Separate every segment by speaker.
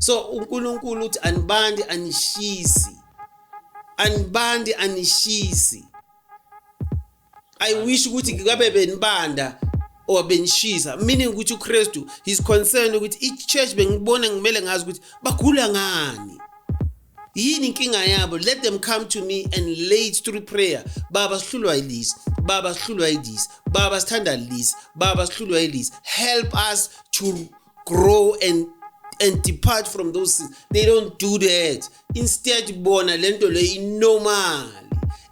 Speaker 1: So uNkulunkulu uthi anibandi anishisi, anibandi anishisi. I wish ukuthi ngabe benibanda or benishisa, meaning ukuthi uKristu he's concerned ukuthi i-church bengibona ngimele ngazi ukuthi bagula ngani, yini inkinga yabo. Let them come to me and lay it through prayer. Baba sihlulwa yilisi, baba sihlulwa yilisi, baba sithanda lisi, baba sihlulwa yilisi. Help us to grow and depart from those sins. They don't do that. Instead bona lento le inormal.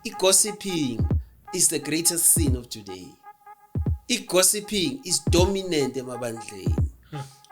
Speaker 1: I-gossiping is the greatest sin of today. I-gossiping is dominant emabandleni.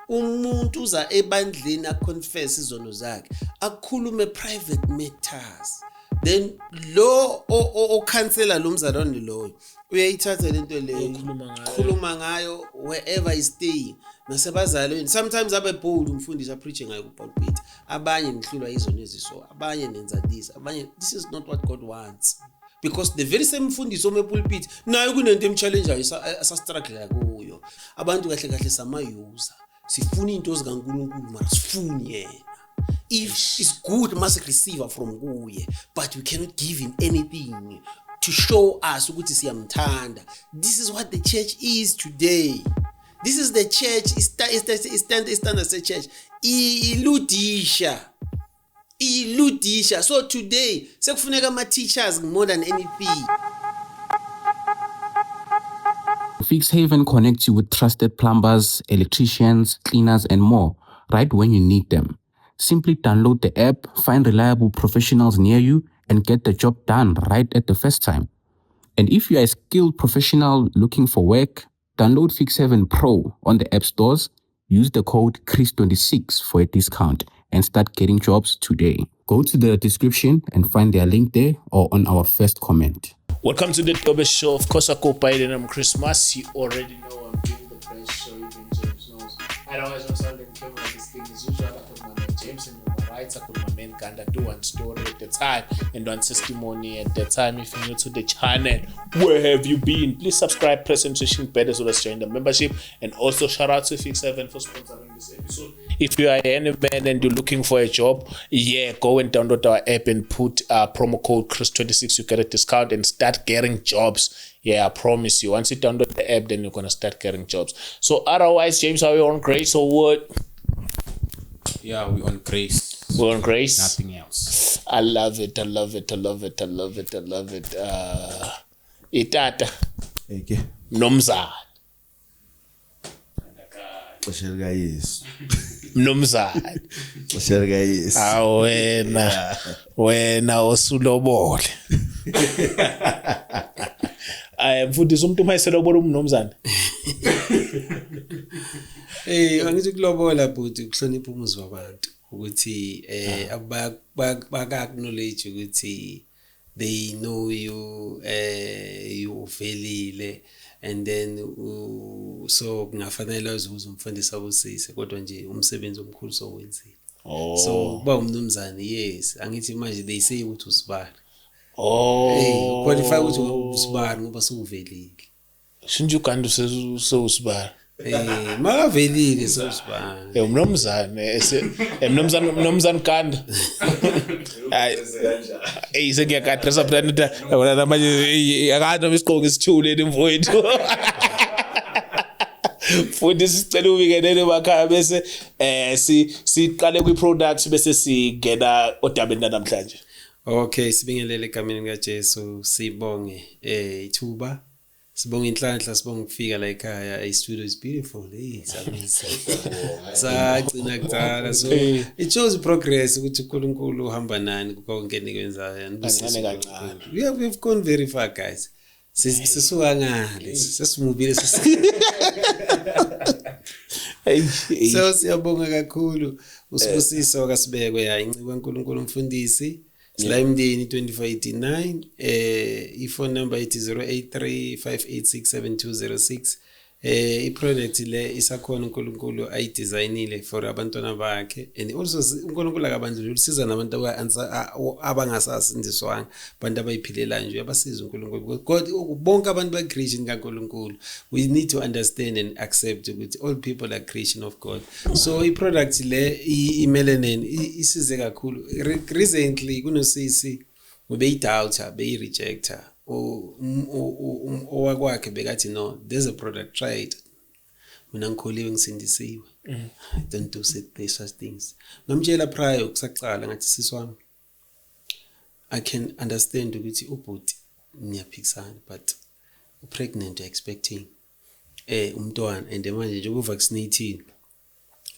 Speaker 1: Umuntu uza ebandleni aconfess izono zakhe, akhulume private matters, then lo okhansela lo mzalwane loyo uyayithatha lento leyo,
Speaker 2: Uyokhuluma ngayo.
Speaker 1: Khuluma ngayo wherever is staying nasebazalweni. Sometimes abe bold umfundisi apreach ngayo kupulpit, abanye nihlulwa izono eziso, abanye nenza this, abanye. This is not what God wants, because the very same mfundisi ome pulpit naye kunento emchallengeayo asastruggle kuyo. Abantu kahle kahle sama-user, sifuna into zikaNkulunkulu mara sifuni yena. If it's good must receive from kuye, but we cannot give him anything to show us ukuthi siyamthanda. This is what the church is today. This is the church istandard se-church iludisha, iludisha. So today sekufuneka ama-teachers more than anything.
Speaker 3: Fixhaven connects you with trusted plumbers, electricians, cleaners, and more right when you need them. Simply download the app, find reliable professionals near you, and get the job done right at the first time. And if you are a skilled professional looking for work, download Fix7 Pro on the app stores, use the code CHRIS26 for a discount, and start getting jobs today. Go to the description and find their link there or on our first comment.
Speaker 2: Welcome to the Dobe Show. Of course, I go by the name Chris Mas. You already know I'm doing the best show, even James knows. Otherwise, on Sunday, camera, this thing is usual. I put my man James and my right, I put my man Ganda, do one story at the time and one testimony at the time. If you're new to the channel, where have you been? Please subscribe, press the notification bell as well as join the membership. And also shout out to Fix7 for sponsoring this episode. If you are any man and you're looking for a job, yeah, go and download our app and put promo code CHRIS26. You get a discount and start getting jobs. Yeah, I promise you. Once you download the app, then you're gonna start getting jobs. So otherwise, James, are we on grace or what?
Speaker 3: Yeah, we're on grace.
Speaker 2: We're on grace.
Speaker 3: Nothing else.
Speaker 2: I love it. I love it. I love it. I love it. I love it. Itata.
Speaker 4: Eke.
Speaker 2: Mnumzane.
Speaker 4: Xesha likaYesu.
Speaker 2: Mnumzane.
Speaker 4: Xesha likaYesu.
Speaker 2: Awena. Wena osulobole. Ay mfundisi umuntu uma eselobola umnumzane.
Speaker 1: Angithi kulobola bhuti ukuhlonipha umuzi wabantu ukuthi baka acknowledge ukuthi they know you, you uvelile, and then so kungafanele uzuze umfundisi abusise, kodwa nje umsebenzi omkhulu sowenzile.
Speaker 2: Oh.
Speaker 1: So kuba umnumzane, yes, angithi manje they say ukuthi usibari.
Speaker 2: Oh.
Speaker 1: Hey, qualify ukuthi usibari ngoba sewuvelile.
Speaker 2: Shintsha uGanda usewusibari.
Speaker 1: Makavelile sewusibari.
Speaker 2: Umnumzane mnumzane mnumzane Ganda. Hayi. Ey sengiyakadressa phela yabona manje akade noma isigqoko isithule mfowethu. Futhi sicela ubingelele emakhaya bese siqale kwi-product bese singena odabeni namhlanje.
Speaker 1: Okay, sibingelele egameni likaJesu, sibonge ithuba, sibonge inhlanhla, sibonge ukufika la ekhaya. I studio is beautiful. Hey, sagcina kudala. So it shows progress ukuthi uNkulunkulu uhamba nani konke enikwenzayo.
Speaker 2: Kancane kancane.
Speaker 1: We've gone very far, guys. Sisuka ngale, sesimubile. So siyabonga kakhulu uSibusiso kaSibeko, ya inciko kaNkulunkulu umfundisi. Sila Emndeni 2489, i-phone number ithi 083 586 7206. I-product le isakhona, uNkulunkulu ayidesignile for abantwana bakhe, and also uNkulunkulu akabandlululi, usiza nabantu abangasasindiswanga, abantu abayiphilelayo nje uyabasiza uNkulunkulu, because God, bonke abantu ba-creation kaNkulunkulu. We need to understand and accept ukuthi all people are creation of God. So i-product le, i-melanin, isize kakhulu. Recently kunosisi ubeyi-doubter, beyi-rejector, owakwakhe bekathi, "No, there's a product, try it." "Mina ngikholiwe, ngisindisiwe, I don't do such things." Ngamtshela prior kusaqala, ngathi, "Sisi wami, I can understand ukuthi ubhuti niyaphikisana, but u-pregnant, expecting umntwana, and manje njengoba uvaccinated,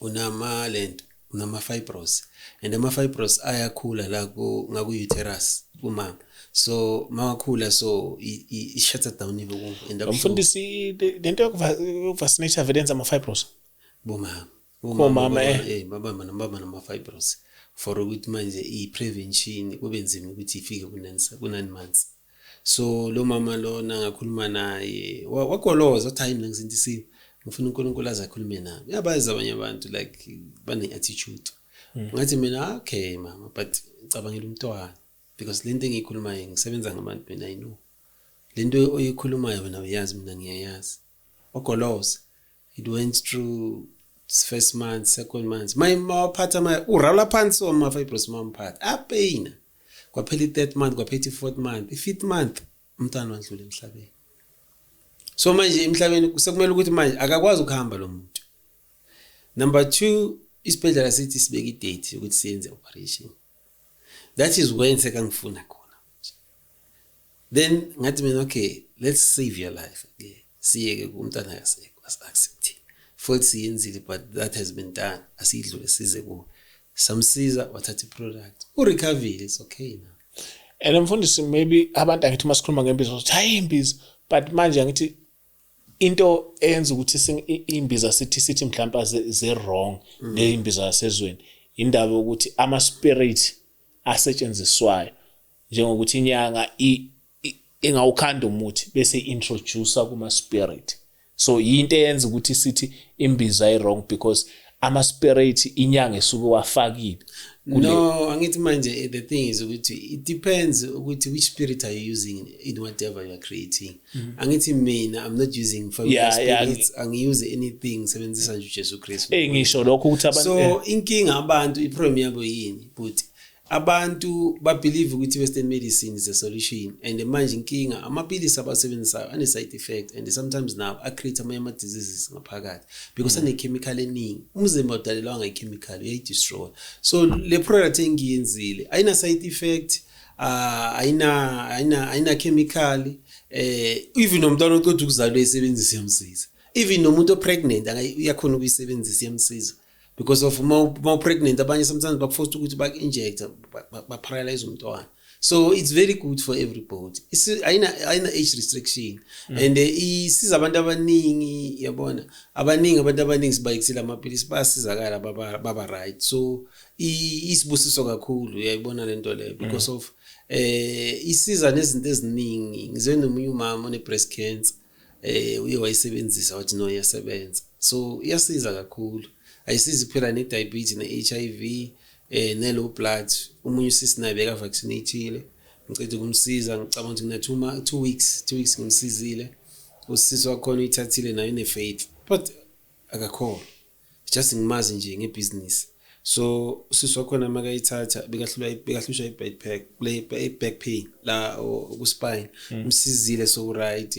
Speaker 1: unama lento, unama fibros, and ama fibros ayakhula la ku ngaku uterus kumama, so mawakhula, so i shuts down even and abuhlungu."
Speaker 2: Mfundisi, lento yokuvaccinate vele yenza ama-fibros?
Speaker 1: Bomama.
Speaker 2: Bomama, eh.
Speaker 1: Baba nama fibros, for ukuthi manje i-prevention kube nzima ukuthi ifike ku 9 months. So lo mama lona ngakhuluma naye, wagoloza, wathi, "Hayi, mina ngisindisiwe, ngifuna uNkulunkulu aze akhulume nami." Uyabazi abanye abantu, like bane attitude. Ngathi mina, "Okay mama, but cabangela umntwana, because lento engiyikhulumayo, ngisebenza ngabantu mina, I know lento oyikhulumayo wena uyazi, mina ngiyayazi." Wagoloza. It went through first month, second month, my mawaphatha ma urala phansi wama fibros, mamphatha apaina. Kwaphela i-third month, kwaphela i-fourth month, i-fifth month umntwana wadlula emhlabeni. So manje emhlabeni sekumele ukuthi manje akakwazi ukuhamba lo muntu. Number two, isibhedlela sithi sibeke idate ukuthi siyenze operation. That is when sekangifuna khona. Then ngathi mina, "Okay, let's save your life." Okay, siyeke kumntwana kasekho, as-accept futhi siyenzile, but that has been done, asidlule size kuwo. Samsiza, wathatha i-product, urecoverile, it's okay now.
Speaker 2: And mfundisi, maybe abantu, angithi uma sikhuluma ngembiza ukuthi hayi imbiza, but manje angithi into eyenza ukuthi imbiza sithi mhlawumbe ze wrong neyimbiza zasezweni, indaba yokuthi ama spirit asetshenziswayo, njengokuthi inyanga ingawukhanda umuthi bese introduce kuma spirit. So yinto eyenza ukuthi sithi imbiza i wrong, because ama spirit inyanga esuke wafakile.
Speaker 1: No, angithi manje the thing is ukuthi it depends ukuthi which spirit are you using in whatever you are creating. Angithi mina I'm not using familiar spirits, angiuse anything, ngisebenzisa nje uJesu Kristu.
Speaker 2: Ngisho lokho ukuthi abantu
Speaker 1: So inkinga abantu, iproblem yabo yini, but abantu babelieve ukuthi western medicine is a solution, and manje inkinga, amaphilisi abasebenzisayo ane side effect, and sometimes now a-create amanye ama diseases ngaphakathi because ane chemical eningi. Umzimba udalelwanga i-chemical, uyayidestroy. So le product engiyenzile ayina side effect, ayina chemical. Even nomntwana oqeda ukuzalwa esebenzisa iyamsiza, even nomuntu opregnant uyakhona ukuyisebenzisa, iyamsiza, because of uma pregnant, abanye sometimes bakuforce ukuthi baku-inject, ba-paralyze umntwana. So it's very good for everybody. Ayina age restriction and isiza abantu abaningi, yabona, abaningi, abantu abaningi sibayekisile amaphilisi, bayasizakala, baba right. So isibusiso kakhulu, uyayibona lento leyo, because of isiza nezinto eziningi. Ngizwe nomunye umama one breast cancer, uye wayisebenzisa, wathi no, iyasebenza. So iyasiza kakhulu, ayisizi kuphela ne-diabetes, ne-HIV, ne-low blood. Omunye usisi naye beka vaccinated, ngiceda ukumsiza, ngicabanga ukuthi ngina 2 weeks, 2 weeks ngimsizile. Usisi wakhona uyithathile nayo, une-faith but akakholwa, just ngimazi nje ngebhizinisi. So usisi wakhona makayithatha, bekahlulwa, bekahlushwa i-back kule i-back pain la ku-spine, umsizile, so right.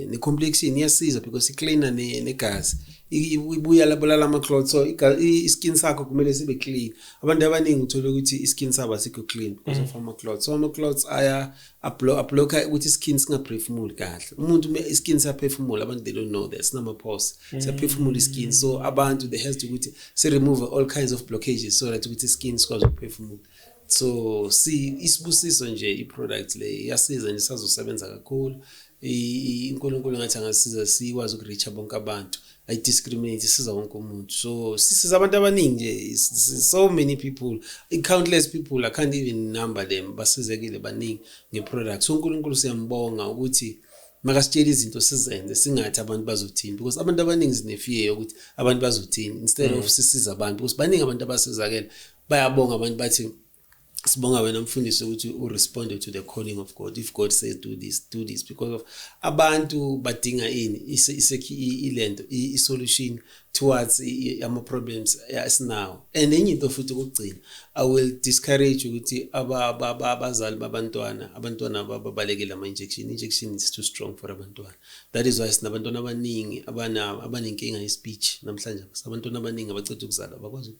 Speaker 1: Ne-complexion iyasiza because icleaner negazi, ibuya labulala ama-clots. So i-skin sakho kumele sibe clean. Abantu abaningi uthola ukuthi i-skin sabo asikho clean because of ama-clots. So ama-clots aya ablocka ukuthi i-skin singaphefumuli kahle. Umuntu i-skin siyaphefumula, abantu they don't know that sinama-pores, siyaphefumula i-skin. So abantu, they has to ukuthi si-remove all kinds of blockages so that ukuthi i-skin sikwazi ukuphefumula. So si isibusiso nje i-product le, iyasiza nje, sazosebenza kakhulu. UNkulunkulu ngathi angasiza sikwazi ukureach bonke abantu, ayidiscriminate, isiza wonke umuntu. So sisiza abantu abaningi nje, so many people, countless people, I can't even number them, basizekile baningi ngeproduct. So uNkulunkulu siyambonga ukuthi Makasitshela izinto sizenze, singathi abantu bazothini, because abantu abaningi sine-fear yokuthi abantu bazothini instead of sisiza abantu, because baningi abantu abasizakele. Bayabonga abantu, bathi sibonga wena mfundisi ukuthi u-responded to the calling of God. If God says do this, do this, because of abantu badinga ini, ilento i-solution towards ama-problems esinawo. And enye into futhi okugcina, I will discourage ukuthi abazali babantwana, abantwana babalekele ama-injection. Injection is too strong for abantwana. That is why sinabantwana abaningi abanenkinga ye-speech namhlanje. Abantwana abaningi abaceda ukuzalwa abakwazi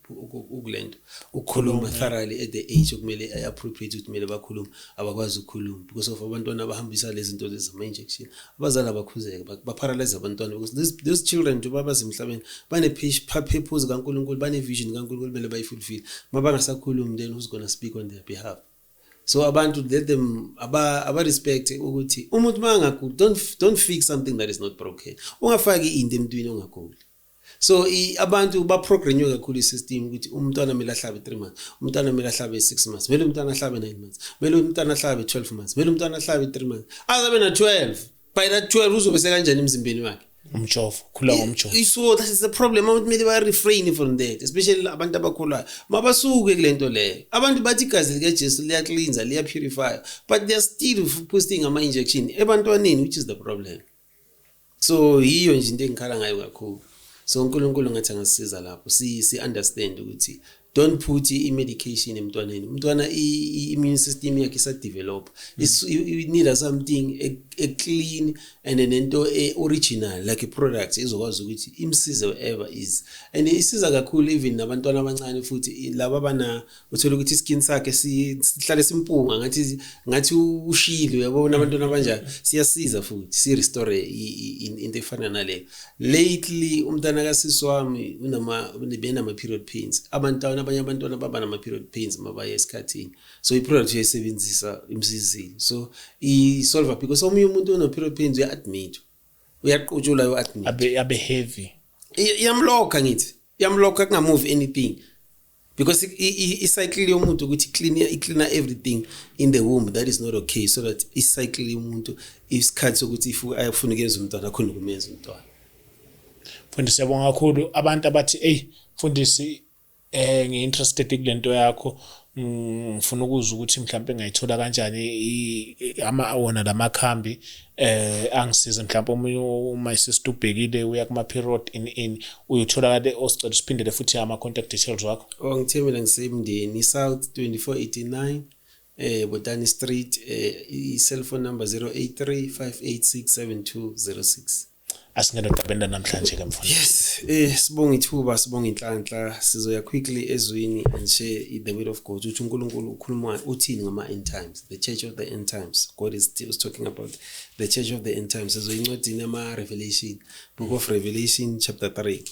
Speaker 1: ukulento ukukhuluma thoroughly at the age okumele appropriate ukuthi kumele bakhulume. Abakwazi ukukhuluma because of abantwana abahambisa lezi zinto lezi zama-injection. Abazali abakhuzeke, ba-paralyze abantwana, because these children, njengoba basemhlabeni, bane-purpose kaNkulunkulu, bane-vision kaNkulunkulu kumele bayi-fulfill. Uma bangasakhulumi, then who's gonna speak on their behalf? So abantu, let them aba-respect ukuthi umuntu uma angaguli, don't fix something that is not broken. Ungafaki into emntwini ongaguli. So abantu ba-programwe kakhulu i-system ukuthi umntwana kumele ahlabe 3 months, umntwana kumele ahlabe 6 months, kumele umntwana ahlabe 9 months, kumele umntwana ahlabe 12 months, kumele umntwana ahlabe 3 months, azabe na 12. By that 12 uzobe sekanjani emzimbeni wakhe?
Speaker 2: Umjovo khula ngomjovo.
Speaker 1: So that is the problem. Abantu kumele ba-refrain from that, especially abantu abakhulayo, mabasuke kule nto leyo. Abantu bathi igazi likaJesu liya-cleansa, liya-purify, but they are still posting ama-injection ebantwaneni, which is the problem. So yiyo nje into engikhala ngayo kakhulu. So uNkulunkulu ngathi angasisiza lapho, si understand ukuthi don't put i-medication emntwaneni. Umntwana i-immune system yakhe isa-develop. You need something e clean and nento e-original, like a product ezokwazi ukuthi imsize wherever is. And isiza kakhulu even nabantwana abancane futhi, laba abana uthola ukuthi i-skin sakhe sihlale simpunga, ngathi ushile, uyabona abantwana abanjalo. Siyasiza futhi si-restore into efana naleyo. Lately umntana kasisi wami unama benama period pains. Abantwana, abanye abantwana baba nama period pains mabaya esikhathini, so i-product uyayisebenzisa, imsizile. So i-solve because omunye umuntu ono period pains uya-admit, uyaqutshula, uya-admit.
Speaker 2: Abe heavy.
Speaker 1: Iyamlokha, ngithi iyamlokha kunga-move anything, because i-cycle yomuntu ukuthi clean, i-cleaner everything in the womb that is not okay, so that i-cycle yomuntu, isikhathi sokuthi if ayafuna ukuyenza umntwana, akhona ukumenza umntwana.
Speaker 2: Mfundisi, siyabonga kakhulu. Abantu abathi, "Hey mfundisi, ngi-interested kulento yakho, ngifuna ukuzwa ukuthi mhlawumbe ngayithola kanjani ama wona lamakhambi angisize," mhlawumbe omunye uma sister ubhekile uya kuma period in uyothola kade osicela siphindele futhi ama contact details wakho.
Speaker 1: Oh, ngithe mina ngiseMndeni South, 2489 Botani Street, i-cellphone number 083 586 7206.
Speaker 2: Asingene odabeni namhlanje ke, mfundisi.
Speaker 1: Yes, sibonga ithuba, sibonga inhlanhla. Sizoya quickly ezwini and share the word of God. Uthi uNkulunkulu ukhuluma uthini ngama end times, the church of the end times. God is still talking about the church of the end times. Sizoya incwadini yama Revelation, Book of Revelation chapter 3.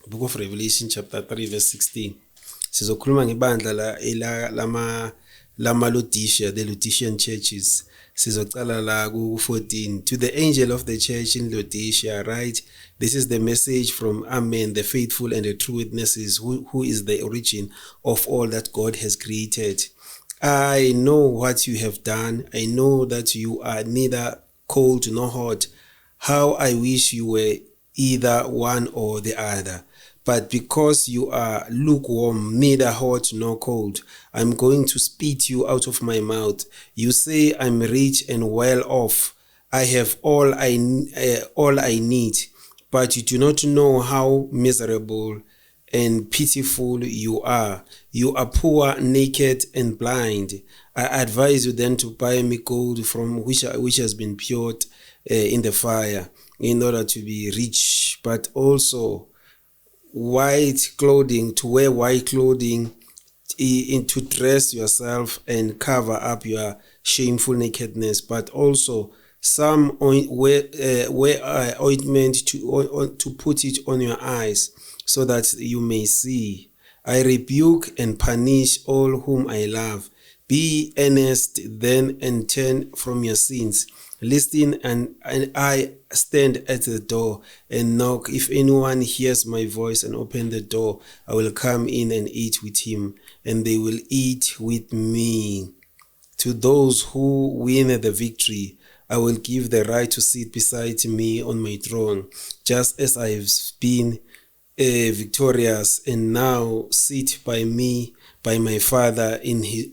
Speaker 1: Book of Revelation chapter 3 verse 16. Sizokhuluma ngebandla la ela lama Laodicea, the Laodicean churches. Sizocala la ku 14. To the angel of the church in Laodicea write, this is the message from Amen, the faithful and the true witnesses, who is the origin of all that God has created. I know what you have done. I know that you are neither cold nor hot. How I wish you were either one or the other. But because you are lukewarm, neither hot nor cold, I'm going to spit you out of my mouth. You say, 'I'm rich and well off. I have all I need.' But you do not know how miserable and pitiful you are. You are poor, naked, and blind. I advise you then to buy me gold from which has been poured in the fire, in order to be rich, but also white clothing, to wear white clothing, to dress yourself and cover up your shameful nakedness, but also some wear ointment to put it on your eyes so that you may see. I rebuke and punish all whom I love. Be earnest then and turn from your sins. Listen, and I stand at the door and knock. If anyone hears my voice and open the door, I will come in and eat with him, and they will eat with me. To those who win the victory, I will give the right to sit beside me on my throne, just as I have been victorious and now sit by me, by my Father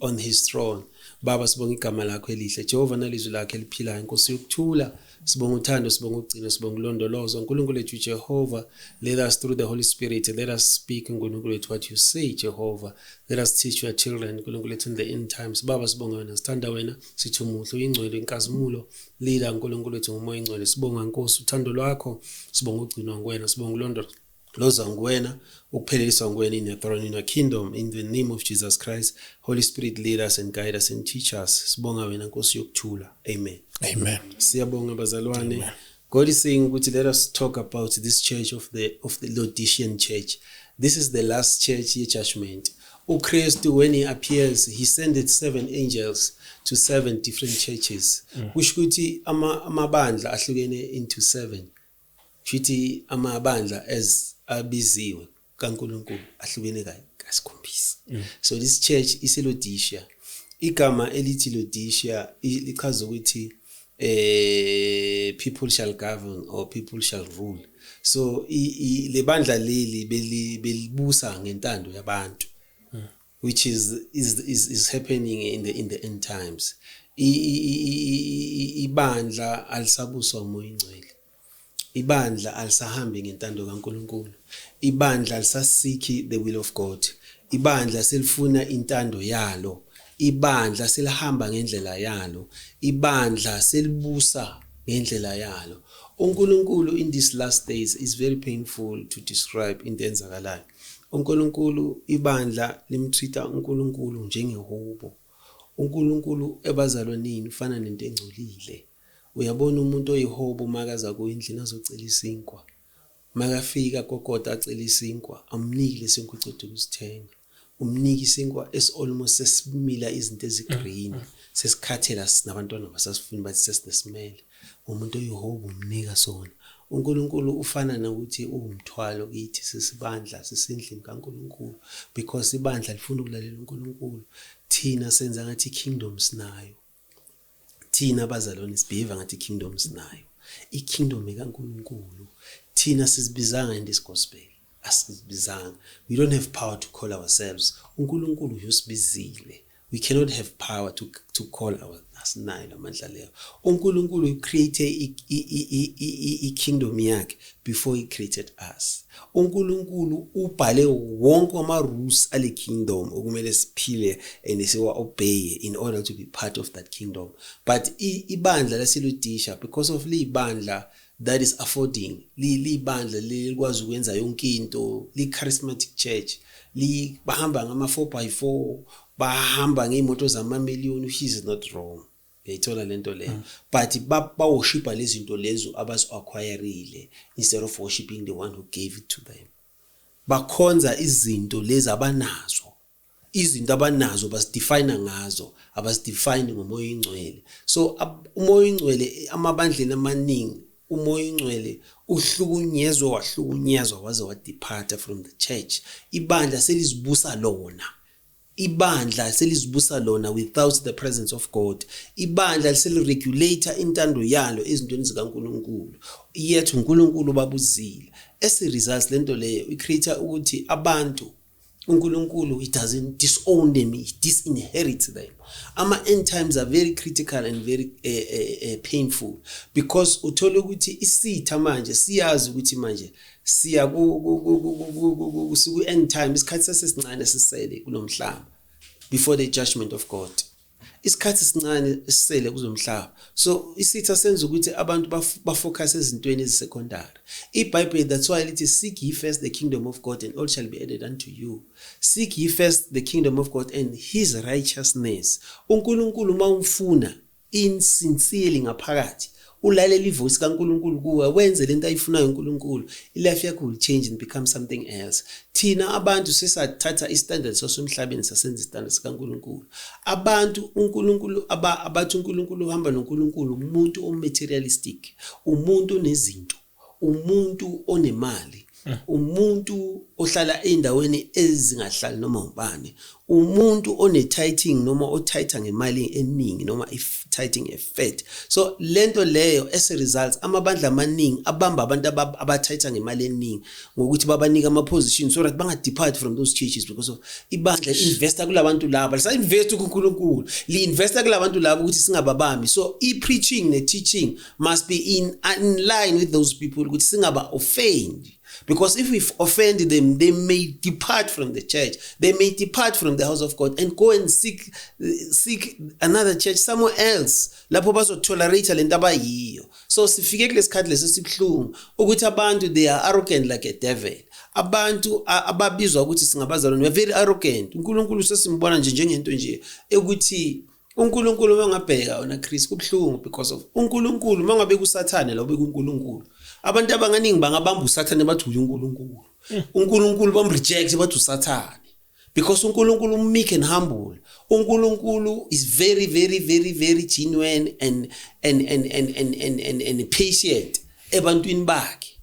Speaker 1: on his throne. Baba, sibonga igama lakho elihle, Jehova, nalizwi lakho eliphilayo, Nkosi yokuthula. Sibonga uthando, sibonga ukugcina, sibonga ulondolozo, Nkulunkulu ethu. Jehova, lead us through the Holy Spirit. Let us speak, Nkulunkulu ethu, what you say. Jehova, let us teach your children, Nkulunkulu ethu, in the end times. Baba, sibonga wena, sithanda wena, sithi umuhle, uyingcwele, inkazimulo. Leader, Nkulunkulu ethu, ngomoya ingcwele. Sibonga, Nkosi, uthando lwakho, sibonga ugcinwa nguwena, sibonga ulondolozo nguwena, ukupheleliswa nguwena in your throne, in your kingdom, in the name of Jesus Christ. Holy Spirit, lead us and guide us and teach us. Sibonga wena, Nkosi yokuthula. Amen.
Speaker 2: Amen.
Speaker 1: Siyabonga, bazalwane. God is saying ukuthi let us talk about this church of the Laodicean church. This is the last church ye-judgment. uKristu, when he appears, he sent seven angels to seven different churches, kusho ukuthi amabandla ahlukene into seven. Kushuthi amabandla as abiziwe kaNkuluNkulu ahlukene kasikhombisa. So this church iseLaodicea. Igama elithi Laodicea lichaza ukuthi people shall govern or people shall rule. So le bandla leli belibusa ngentando yabantu, which is happening in the end times. Ibandla alisabuswa uMoya Ingcwele, ibandla alisahambi ngentando kaNkuluNkulu, ibandla alisaseeki the will of God, ibandla selifuna intando yalo, ibandla selihamba ngendlela yalo, ibandla selibusa ngendlela yalo. uNkulunkulu in these last days is very painful to describe into enzakalayo. uNkulunkulu, ibandla limtreata uNkulunkulu njengehobo. uNkulunkulu ebazalwaneni ufana nento engcolile. Uyabona, umuntu oyihobo makaza kuyindlini azocela isinkwa, makafika kokota acela isinkwa, amniki lesinkwa uceda ukusithenga. Umniki isinkwa esi almost sesimila izinto ezigreen, sesikhathela, nabantwana basasifuni, bathi sesinesimele. Umuntu oyihobo umnika sona. uNkulunkulu ufana nokuthi uwumthwalo kithi sisibandla sisendlini kaNkulunkulu, because ibandla lifuna ukulalela uNkulunkulu. Thina senza ngathi kingdom sinayo. Thina abazalwane sibehave ngathi kingdom sinayo. I-kingdom ekaNkulunkulu. Thina sizibizanga in this gospel, asizibizanga. We don't have power to call ourselves. uNkulunkulu uyosibizile. We cannot have power to call our, asinayo lamandla leyo. uNkulunkulu create i-kingdom yakhe before he created us. uNkulunkulu ubhale wonke ama rules ale kingdom okumele siphile and siwa obey in order to be part of that kingdom. But ibandla laseLaodicea, because of libandla that is affording, libandla likwazi ukwenza yonke into, li charismatic church, li bahamba ngama 4x4, bahamba ngezimoto zamamiliyoni, which is not wrong, uyayithola lento leyo, but baworshipa lezi zinto lezo abazi-acquirile instead of worshiping the one who gave it to them. Bakhonza izinto lezi abanazo. Izinto abanazo bazidefine ngazo, abazidefine ngoMoya Ingcwele. So uMoya Ingcwele amabandleni amaningi, uMoya Ingcwele uhlukunyezwe, wahlukunyezwa waze wadeparta from the church. Ibandla selizibusa lona, ibandla selizibusa lona without the presence of God. Ibandla seliregulate intando yalo ezintweni zikaNkuluNkulu, yethu uNkulunkulu babuzile. As a result, lento leyo icreate ukuthi abantu uNkulunkulu, he doesn't disown them, he disinherits them. Ama end times are very critical and very painful, because uthola ukuthi isitha manje siyazi ukuthi manje siya ku end time. Isikhathi sasesincane sisele kulomhlaba before the judgment of God. Isikhathi sincane esisele kuzomhlaba. So isitha senza ukuthi abantu bafocus ezintweni ezisecondary. iBhayibheli, that's why lithi, "Seek ye first the kingdom of God and all shall be added unto you." Seek ye first the kingdom of God and his righteousness. uNkulunkulu mawumfuna in sincerely ngaphakathi, ulalela ivoice kaNkulunkulu kuwe, wenze lento ayifunayo uNkulunkulu, ilife yakho will change and become something else. Thina abantu sesathatha istandard sasemhlabeni, sasenza istandard sikaNkulunkulu. Abantu uNkulunkulu abathi uNkulunkulu uhamba noNkulunkulu, umuntu omaterialistic, umuntu onezinto, umuntu onemali, umuntu ohlala endaweni ezingahlali noma ubani, umuntu one-tithing noma otitha ngemali eningi noma if tithing a fat. So lento leyo, as a result, amabandla amaningi abamba abantu abathayitha ngemali eningi ngokuthi babanika ama-position so that banga-depart from those churches, because of ibandla investa kulabantu laba, lisa-invest kuNkulunkulu, li-investa kulabantu laba ukuthi singababambi. So i-preaching ne-teaching must be in line with those people ukuthi singaba offend, because if we offend them, they may depart from the church, they may depart from the house of God and go and seek another church somewhere else lapho bazotolerate lento abayiyo. So sifike kulesikhathi lesi sibuhlungu ukuthi abantu, they are arrogant like a devil. Abantu ababizwa ukuthi singabazalwane, we are very arrogant. UNkulunkulu sesimbona nje njengento nje ukuthi uNkulunkulu, uma ungabheka wena Chris, kubuhlungu, because of uNkulunkulu uma ngabe kusathane la ubeka uNkulunkulu, abantu abanganingi bangabamba usathane bathi uye uNkulunkulu. UNkulunkulu bamreject, bathi usathane, because uNkulunkulu meek and humble. UNkulunkulu is very, very, very, very genuine and patient ebantwini bakhe.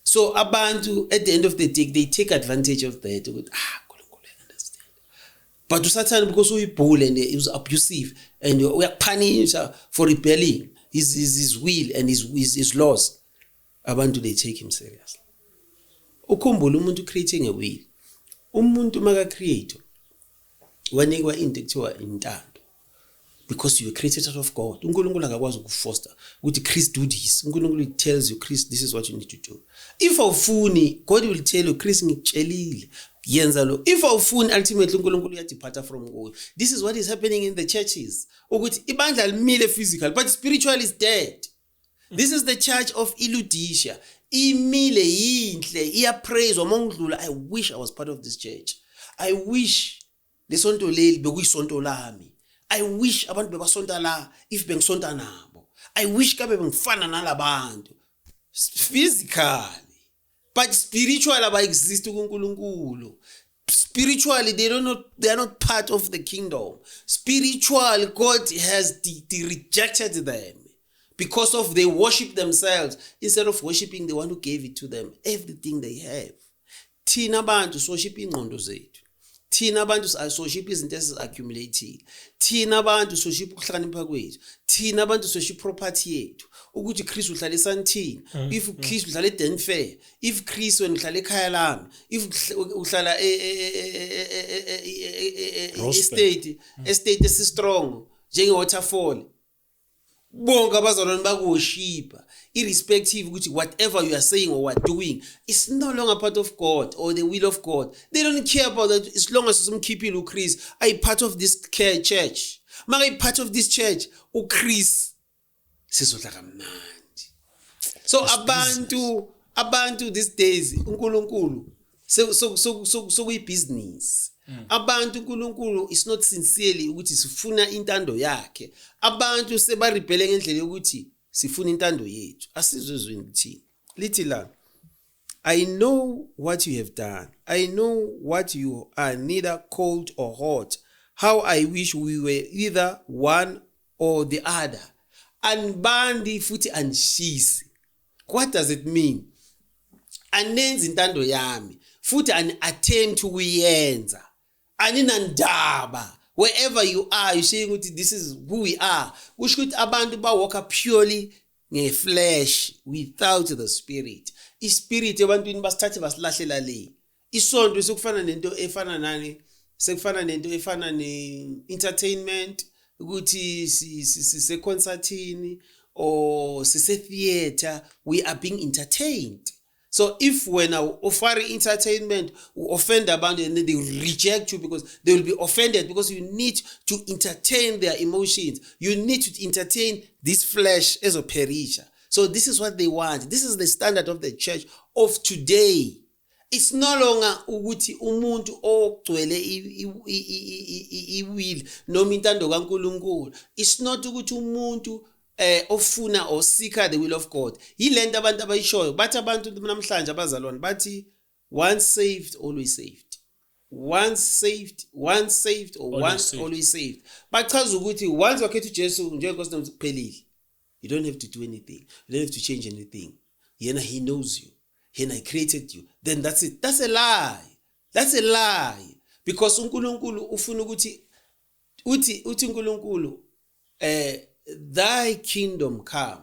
Speaker 1: So abantu, at the end of the day, they take advantage of that ukuthi, ah, uNkulunkulu, I understand. But usathane, because uyibhule and he was abusive and uyakuphanisha for rebelling his will and his laws, abantu, they take him seriously. Ukhumbule, umuntu creating a will, umuntu maka create wanikwa into ekuthiwa intando, because you were created out of God. UNkulunkulu akakwazi ukufoster ukuthi, "Chris, do this." UNkulunkulu tells you, "Chris, this is what you need to do." If awufuni, God will tell you, "Chris, ngikutshelile, yenza lo." If awufuni, ultimately uNkulunkulu uyadepart from kuyo. This is what is happening in the churches, ukuthi ibandla limile physical but spiritual is dead. This is the church of iLaodicea. Imile, yinhle, iyapraise uma ngidlula, "I wish I was part of this church. I wish lesonto leli bekuyisonto lami. I wish abantu bebasonta la if bengisonta nabo. I wish kabe bengifana nalabantu." Physically, but spiritual aba-exist kuNkulunkulu. Spiritually they don't know, they are not part of the kingdom. Spiritual, God has rejected them because of they worship themselves instead of worshiping the one who gave it to them, everything they have. Thina abantu siworship ingqondo zethu. Thina abantu siworship izinto esizi-accumulateile. Thina abantu siworship ukuhlakanipha kwethu. Thina abantu siworship property yethu, ukuthi Chris uhlala eSandton, if Chris uhlala eDenfair, if Chris wena uhlala ekhaya lami, if uhlala estate esi-strong njenge-Waterfall, bonke abazalwane bakuworshipa, irrespective ukuthi whatever you are saying or what doing is no longer part of God or the will of God. They don't care about that, as long as simkhiphile uChris ayi part of this care church. Maka part of this church uChris, sizodla kamnandi. So abantu these days, uNkulunkulu sokuyibhizinisi. Abantu, uNkulunkulu is not sincerely ukuthi sifuna intando yakhe. Abantu sebarebele ngendlela yokuthi sifuna intando yethu. Asizwe ezweni lithini. Lithi la, "I know what you have done. I know what you are, neither cold or hot. How I wish we were either one or the other." Anibandi futhi anishisi. What does it mean? Anenzi intando yami futhi ani attempt ukuyenza. Aninandaba. Wherever you are, you saying ukuthi this is who we are. Kusho ukuthi abantu ba walk purely ngeflesh without the spirit. Ispirit ebantwini basithathe basilahlela le. Isonto sekufana nento efana nani? Sekufana nento efana ne-entertainment, ukuthi sise-concertini or sise-theatre, we are being entertained. So if wena offer entertainment, offend abantu and then they will reject you, because they will be offended, because you need to entertain their emotions. You need to entertain this flesh ezoperisha. So this is what they want. This is the standard of the church of today. It's no longer ukuthi umuntu ogcwele i-will noma intando kaNkuluNkulu. It's not ukuthi umuntu ofuna or seeker the will of God. Yilento abantu abayishoyo. Bathi abantu namhlanje, abazalwane bathi, "Once saved, always saved." Once saved, once saved or
Speaker 2: Always
Speaker 1: once
Speaker 2: saved.
Speaker 1: Always saved. Bachaza ukuthi once wakhetha uJesu njengenkosi nomsindisi, kuphelile. You don't have to do anything. You don't have to change anything. Yena, he knows you. Yena, he created you. Then that's it. That's a lie. That's a lie. Because uNkulunkulu ufuna ukuthi uthi uNkulunkulu Thy kingdom come,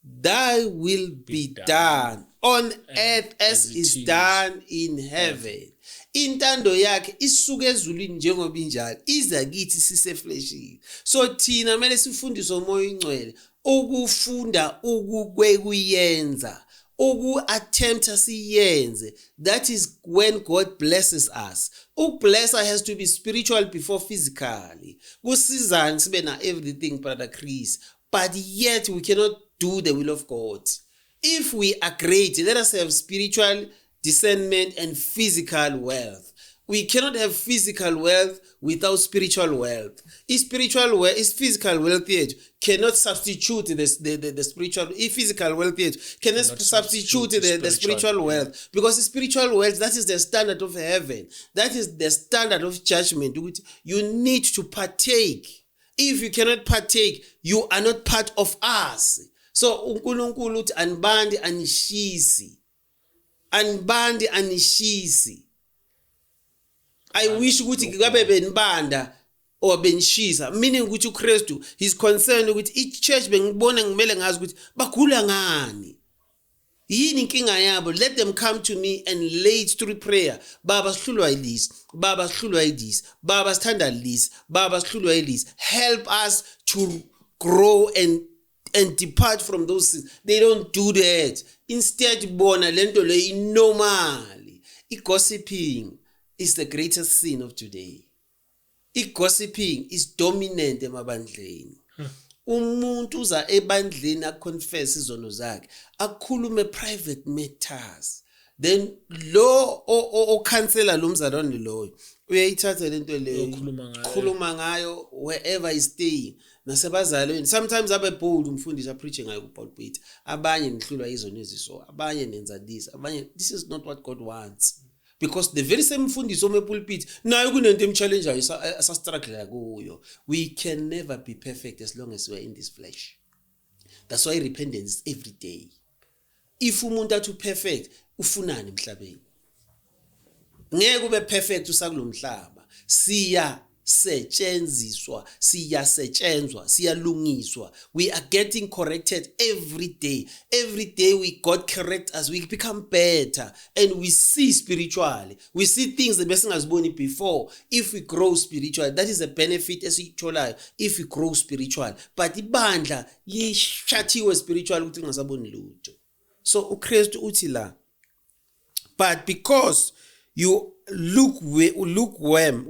Speaker 1: thy will be done on earth as
Speaker 2: as
Speaker 1: is
Speaker 2: it is
Speaker 1: done in heaven. Intando yakhe isuka ezulwini njengoba injalo, iza kithi sisefleshini. So thina kumele sifundiswe uMoya oNgcwele ukufunda ukuyenza, uku-attempta siyenze. That is when God blesses us. Ukublessa has to be spiritual before physically. Kusizani sibe na everything, Brother Chris, but yet we cannot do the will of God? If we are great, let us have spiritual discernment and physical wealth. We cannot have physical wealth without spiritual wealth. If spiritual wealth is physical wealth yethu cannot substitute the spiritual, if physical wealth yethu cannot
Speaker 2: Cannot
Speaker 1: substitute the spiritual wealth, because the spiritual wealth, that is the standard of heaven, that is the standard of judgment, ukuthi you need to partake. If you cannot partake, you are not part of us. So uNkulunkulu uthi anibandi anishisi, anibandi anishisi. I wish ukuthi ngabe benibanda or benishisa, meaning ukuthi uKristu, he's concerned ukuthi i-church bengibona, ngimele ngazi ukuthi bagula ngani, yini inkinga yabo. Let them come to me and lay it through prayer. Baba, sihlulwa yilisi. Baba, sihlulwa yilisi. Baba, sithanda lisi. Baba, sihlulwa yilisi. Help us to grow and depart from those things. They don't do that. Instead bona lento le inormal. I-gossiping is the greatest sin of today. I-gossiping is dominant emabandleni. Umuntu uza ebandleni, aconfess izono zakhe, akhulume private matters, then lo okhansela lo mzalwane loyo uyayithatha lento leyo.
Speaker 2: Uyokhuluma ngayo.
Speaker 1: Khuluma ngayo wherever is staying, nasebazalweni. Sometimes abe bold umfundisi, apreach ngayo kupulpit: abanye nihlulwa izono eziso, abanye nenza this, abanye. This is not what God wants, because the very same mfundisi ome pulpit nayo kunento emchallengeayo asastruggle kuyo. We can never be perfect as long as we are in this flesh. That's why repentance is every day. If umuntu athi perfect, ufunani emhlabeni? Ngeke ube perfect usakulomhlaba. Siya setshenziswa, siyasetshenzwa, siyalungiswa. We are getting corrected every day. Every day we God correct us, we become better and we see spiritually. We see things that besingaziboni before. If we grow spiritually, that is a benefit esiyitholayo if we grow spiritually. But ibandla lishathiwe spiritually ukuthi lingasaboni lutho. So uKristu uthi la, "But because you lukewarm,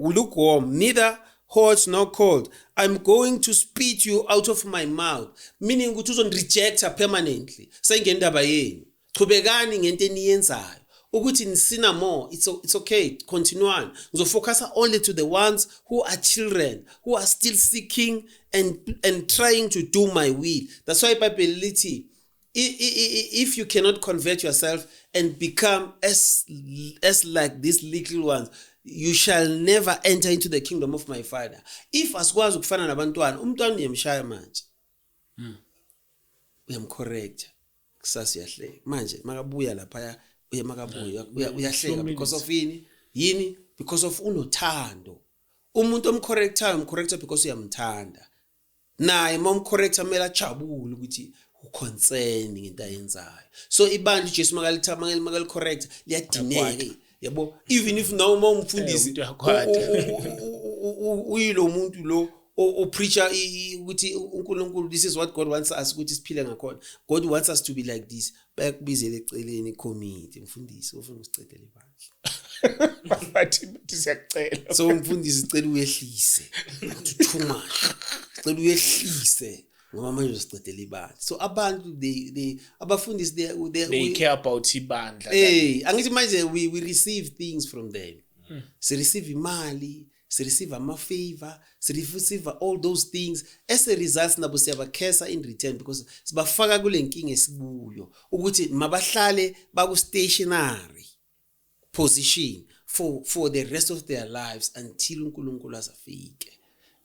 Speaker 1: neither hot nor cold, I'm going to spit you out of my mouth," meaning ukuthi uzonirejecta permanently. Sengendaba yenu, chubekani ngento eniyenzayo ukuthi nisina more. It's okay, continue on. Ngizofocusa only to the ones who are children, who are still seeking and trying to do my will. That's why iBhayibheli lithi if you cannot convert yourself and become as like these little ones, you shall never enter into the kingdom of my Father. If asikwazi ukufana nabantwana, umntwana uyamshaya manje, uyamcorrect, kusasa uyahleka. Manje makabuya lapha, uye makabuya uyahleka because of yini? Yini? Because of unothando. Umuntu omcorrectayo, umcorrecta because uyamthanda. Naye uma umcorrecta kumele ajabule ukuthi uconcern ngento ayenzayo. So ibandla uJesu makalitha, makalicorrect, liyadineka, yabo, even if noma umfundisi
Speaker 2: Umuntu uyakwata.
Speaker 1: Uyilo muntu lo opreacher ukuthi uNkulunkulu, this is what God wants us ukuthi siphile ngakhona. God wants us to be like this. Bayakubizela eceleni icommittee: "Mfundisi, ufuna usicedele ibandla."
Speaker 2: Bathi siyakucela.
Speaker 1: So umfundisi, sicela uyehlise. Uthi too much, sicela uyehlise ngoba manje usicedele ibandla. So abantu they abafundisi they
Speaker 2: They care about ibandla.
Speaker 1: Eh, angithi manje we receive things from them. Si receive imali, si receive ama favor, si receive all those things. As a result nabo siyabakhesa in return because sibafaka kule nkinga esikuyo ukuthi mabahlale baku stationary position for the rest of their lives until uNkulunkulu azafike.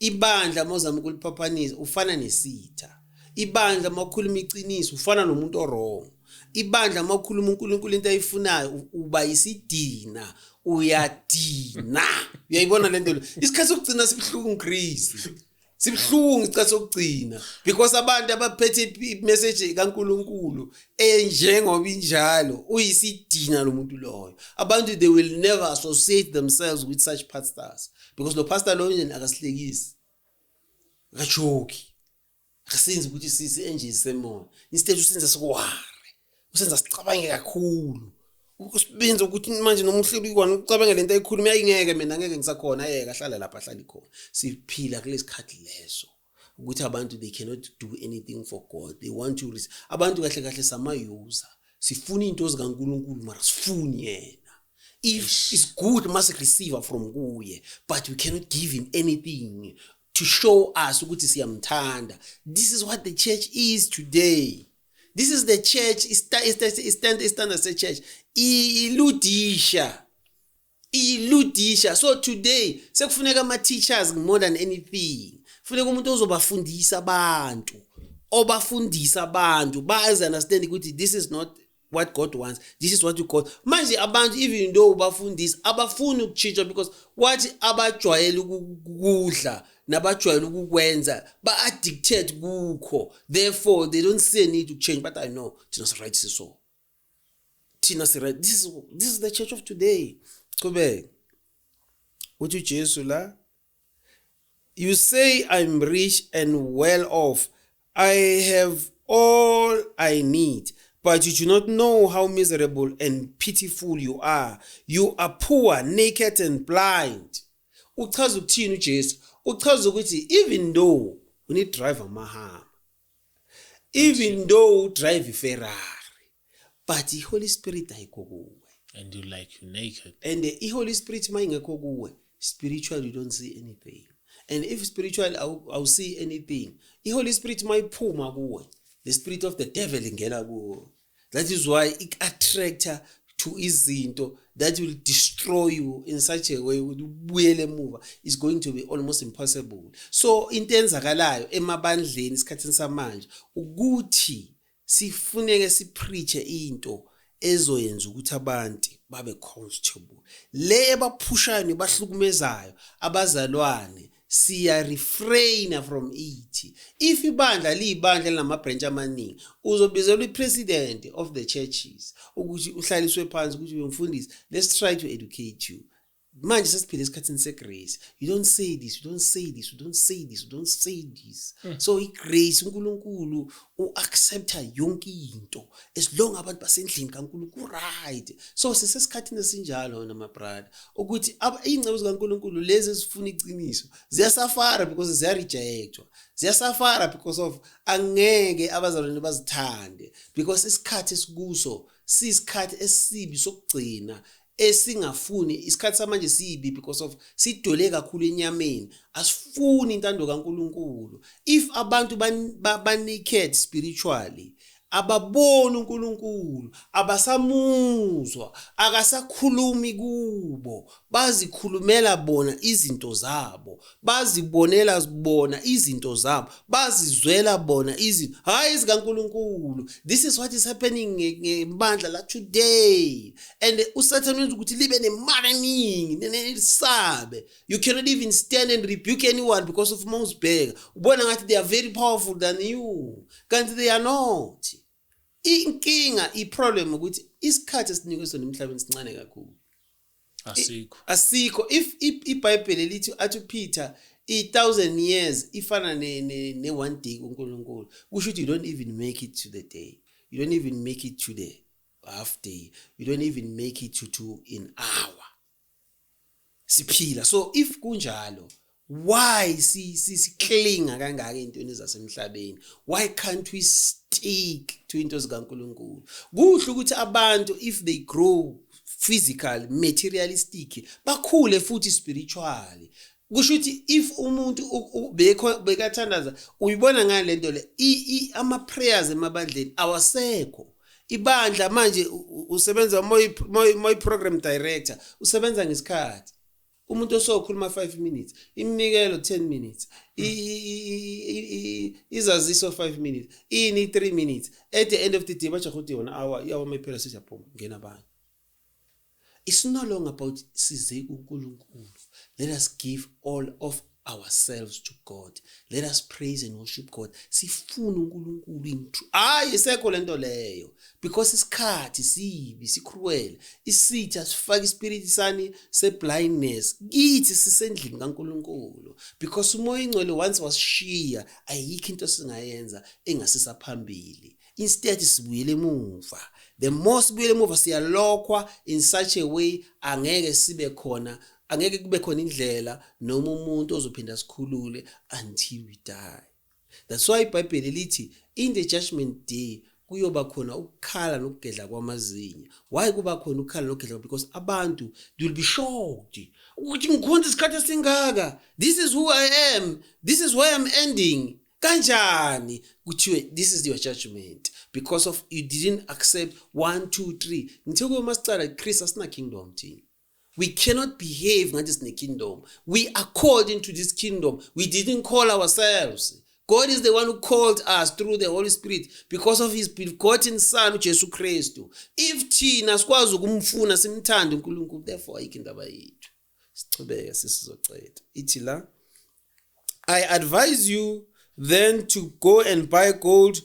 Speaker 1: Ibandla mawuzama ukuliphaphanisa, ufana nesitha. Ibandla mawukhuluma iqiniso, ufana nomuntu owrong. Ibandla mawukhuluma uNkulunkulu into ayifunayo, uba isidina, uyadina. Uyayibona lento le? Isikhathi sokugcina sibhlungu, Chris. Sibuhlungu isikhathi sokugcina because abantu abaphethe i-message kaNkuluNkulu enjengoba injalo, uyisidina lo muntu loyo. Abantu, they will never associate themselves with such pastors because lo pastor lo nje akasihlekisi, akajoki, akasenzi ukuthi sisi enje semona. Instead usenza sikware, usenza sicabange kakhulu, usibenza ukuthi manje noma uhleli kwana ucabange lento ayikhuluma, ayingeke, mina ngeke ngisakhona, ayeke ahlale lapha, ahlale khona. Siphila kulesikhathi leso ukuthi abantu, they cannot do anything for God. They want to abantu kahle kahle sama-user, sifuna into zikaNkuluNkulu mara sifuni yena. If it's good must receive from kuye, but we cannot give him anything to show us ukuthi siyamthanda. This is what the church is today. This is the church istandard se-church iludisha, iludisha. So today sekufuneka ama-teachers more than anything. Funeka umuntu ozobafundisa abantu, obafundisa abantu bazi understand ukuthi this is not what God wants, this is what you God. Manje abantu, even though ubafundisa, abafuni ukutshintsha because what abajwayele ukudla nabajwayele ukukwenza, ba-addicted kukho. Therefore they don't see a need to change. But I know thina si-right, siso thina si-right. This is the church of today. Chubeke, uthi uJesu la, "You say, 'I'm rich and well off. I have all I need.' But you do not know how miserable and pitiful you are. You are poor, naked and blind." Uchaza ukuthini uJesu? Uchaza ukuthi even though une-drive ama-Hummer, even though drive iFerrari, but i-Holy Spirit ayikho kuwe.
Speaker 2: And you like you naked.
Speaker 1: And the i-Holy Spirit mayingekho kuwe, spiritually you don't see anything. And if spiritually awu see anything, i-Holy Spirit mayiphuma kuwe, the spirit of the devil ingena kuwe. That is why ik-attracta to izinto that will destroy you in such a way ukuthi ubuyele emuva is going to be almost impossible. So into enzakalayo emabandleni esikhathini samanje ukuthi sifuneke sipreache into ezoyenza ukuthi abantu babe comfortable. Le ebaphushayo nebahlukumezayo abazalwane, siya refrain from it. If ibandla liyibandla linama-branch amaningi, uzobizelwa i-president of the churches ukuthi uhlaliswe phansi ukuthi, "Mfundisi, let's try to educate you." Manje sesiphile esikhathini segrace. You don't say this, you don't say this, you don't say this, you don't say this. So igrace, uNkulunkulu uaccepta yonke into as long abantu basendlini kaNkulunkulu, right? So sisesikhathini esinjalo wena, my brother, ukuthi iy'nceku zikaNkulunkulu lezi ezifuna iqiniso ziyasafara because ziyarejectwa, ziyasafara because of angeke abazalwane bazithande because isikhathi esikuso siyisikhathi esibi sokugcina esingafuni. Isikhathi samanje sibi because of sidole kakhulu enyameni, asifuni intando kaNkuluNkulu. If abantu ba naked spiritually, ababoni uNkulunkulu, abasamuzwa, akasakhulumi kubo, bazikhulumela bona izinto zabo, bazibonela bona izinto zabo, bazizwela bona izinto, hayi ezikaNkulunkulu. This is what is happening ngebandla la today. And uSathane wenza ukuthi libe nemali eningi, lisabe. You cannot even stand and rebuke anyone because of uma uzibheka ubona ngathi they are very powerful than you, kanti they are not. Inkinga, iproblem ukuthi isikhathi esinikwe sona emhlabeni sincane kakhulu.
Speaker 2: Asikho.
Speaker 1: Asikho. If iBhayibheli lithi, athi Peter, i-1000 years ifana ne one day kuNkulunkulu, kusho ukuthi you don't even make it to the day, you don't even make it to the half day, you don't even make it to an hour siphila. So if kunjalo, why si si-clinga kangaka entweni zasemhlabeni? Why can't we stick to into zikaNkulunkulu? Kuhle ukuthi abantu, if they grow physical, materialistic, bakhule futhi spiritually. Kusho ukuthi if umuntu bekho bekathandaza, uyibona ngale nto le, ama prayers emabandleni awasekho. Ibandla manje usebenza moy program director, usebenza ngesikhathi. Umuntu osokhuluma 5 minutes, iminikelo 10 minutes, izaziso 5 minutes, ini 3 minutes. At the end of the day batsho ukuthi yona hour iyawa mayiphela, siyaphuma, ngena abanye. It's no longer about size kuNkulunkulu, let us give all of ourselves to God. Let us praise and worship God. Sifuna uNkulunkulu in truth. Hayi, isekho lento leyo, because isikhathi sibi, sicruel. Isitha sifaka ispirit sani se-blindness kithi sisendlini kaNkulunkulu, because uMoya Ingcwele once wasishiya, ayikho into esingayenza engasisa phambili. Instead sibuyele emuva. The more sibuyele emuva, siyalokhwa in such a way angeke sibe khona, angeke kube khona indlela noma umuntu ozophinda sikhulule until we die. That's why iBhayibheli lithi in the judgment day kuyoba khona ukukhala nokugedla kwamazinyo. Why kuba khona ukukhala nokugedla? Because abantu, they will be shocked ukuthi ngikhonza isikhathi esingaka, this is who I am, this is where I'm ending. Kanjani kuthiwe this is your judgment because of you didn't accept 1 2 3? Ngithe kuyo masicala, Chris, asina kingdom thina. We cannot behave ngathi sine kingdom. We are called into this kingdom. We didn't call ourselves. God is the one who called us through the Holy Spirit because of his begotten Son, uJesu Kristu. If thina sikwazi ukumfuna, simthande uNkulunkulu, therefore ayikho indaba yethu. Sichubeke, sisizoceda. Ithi la, "I advise you then to go and buy gold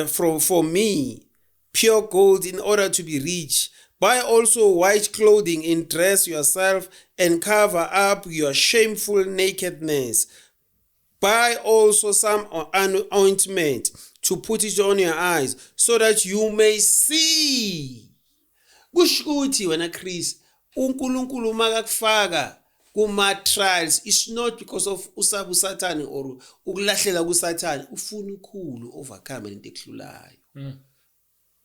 Speaker 1: from for me, pure gold, in order to be rich. Buy also white clothing and dress yourself and cover up your shameful nakedness. Buy also some ointment to put it on your eyes so that you may see." Kusho ukuthi wena Chris, uNkulunkulu makakufaka kuma trials, it's not because of usaba uSathane or ukulahlela kuSathane. Ufuna ukhulu overcome lento ekuhlulayo.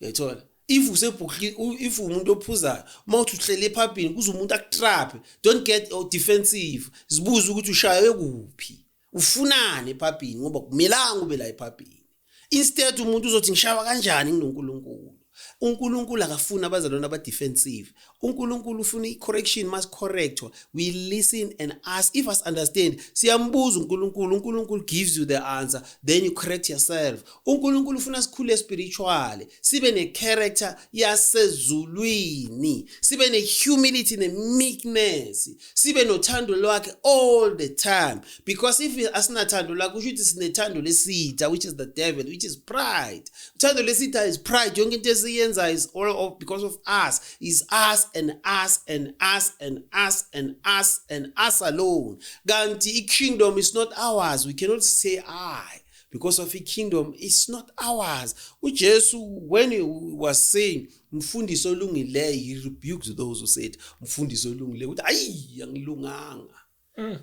Speaker 1: Uyayithola? If usebhukli, if umuntu ophuzayo, uma uthi uhlele ephabhini kuze umuntu akutrap, don't get defensive. Zibuze ukuthi ushaywe kuphi, ufunani ephabhini, ngoba kumelanga ube la ephabhini. Instead umuntu uzothi ngishawa kanjani nginoNkulunkulu. UNkulunkulu akafuni abazalwane aba-defensive. UNkulunkulu ufuna i-correction. Must correctwa, we listen and ask. If us understand, siyambuza uNkulunkulu. UNkulunkulu gives you the answer, then you correct yourself. UNkulunkulu ufuna sikhule spiritually, sibe ne-character yasezulwini, sibe ne-humility ne-meekness, sibe nothando lwakhe all the time, because if asinathando lwakhe, kusho ukuthi sinethando lesitha, which is the devil, which is pride. Uthando lesitha is pride. Yonke into esiyenzayo is all of because of us, is us and us and us and us and us and us alone. Kanti i-kingdom is not ours. We cannot say I, because of i-kingdom is not ours. UJesu, when he was saying mfundisi olungileyo, he rebuked those who said mfundisi olungileyo, ukuthi ayi, angilunganga.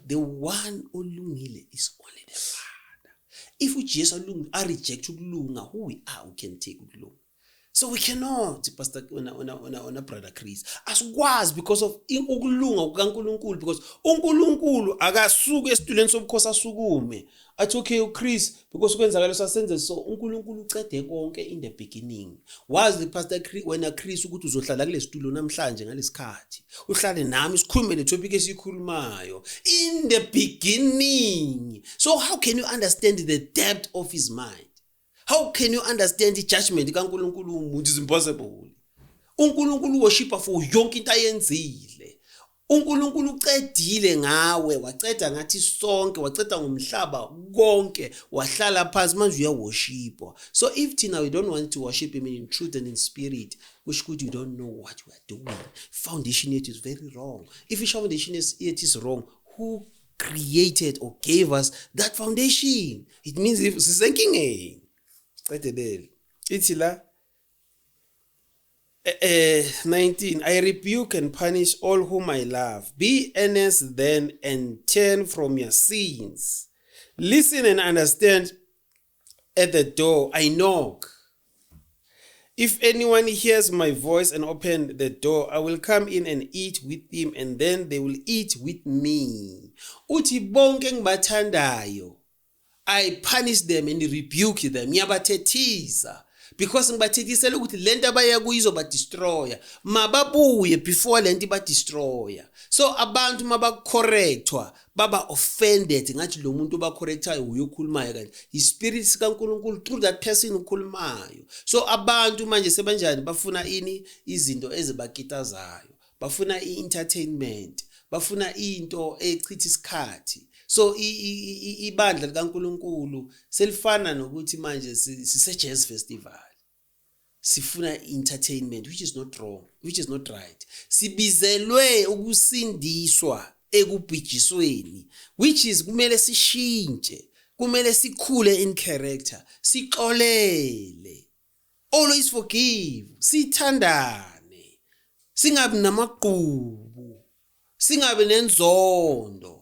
Speaker 1: The one olungile is only the Father. If uJesu alunga, areject ukulunga, who we are who can take ukulunga? So we cannot, Pastor, wena brother Chris, asikwazi because of ukulunga kukaNkuluNkulu, because uNkulunkulu akasuki esitulweni sobukhosi asukume athi, "Okay uChris, because kwenzakala sasenze so." UNkulunkulu ucede konke in the beginning. Wazi, Pastor Chris, wena Chris, ukuthi uzohlala kulesitulo namhlanje ngalesikhathi, uhlale nami sikhulume le topic esikhulumayo in the beginning. So how can you understand the depth of his mind? How can you understand i-judgment kaNkulunkulu? Umuntu is impossible. UNkulunkulu worshipa for yonke into ayenzile. UNkulunkulu ucedile ngawe, waceda ngathi sonke, waceda ngomhlaba konke, wahlala phansi, manje uyaworshipwa. So if thina we don't want to worship him in truth and in spirit, kusho ukuthi you don't know what we are doing. Foundation yethu is very wrong. If i-foundation yethu is wrong, who created or gave us that foundation? It means if sisenkingeni. Sicedelele. Ithi la 19, "I rebuke and punish all whom I love. Be earnest then and turn from your sins. Listen and understand. At the door I knock. If anyone hears my voice and open the door, I will come in and eat with him, and then they will eat with me." Uthi bonke engibathandayo, I punish them and rebuke them. Ngiyabathethisa because ngibathethisela ukuthi lento abaya kuyo izobadestroya. Mababuye before lento ibadestroya. So abantu mabacorrectwa baba offended, ngathi lo muntu obacorrectayo uyokhulumayo, kanti ispirit sikaNkuluNkulu through that person ukhulumayo. So abantu manje sebanjani? Bafuna ini? Izinto ezibakitazayo, bafuna i-entertainment, bafuna into echitha isikhathi. So ibandla likaNkuluNkulu selifana nokuthi manje sise jazz festival, sifuna entertainment, which is not wrong, which is not right. Sibizelwe ukusindiswa ekubhijisweni, which is kumele sishintshe, kumele sikhule in character, sixolele, always forgive, sithandane, singabi namagqubu, singabi nenzondo.